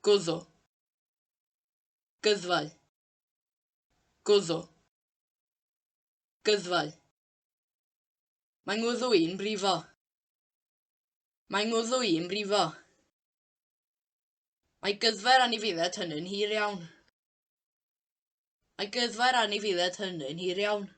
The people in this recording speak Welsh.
Gwddw. Gyddfau. Gwddw. Gyddfau. Mae ngwddw i'n brifo. Mae ngwddw i'n brifo. Mae gyddfau'r anifeiliaid hynny'n hir iawn. Mae gyddfau'r anifeiliaid hynny'n hir iawn.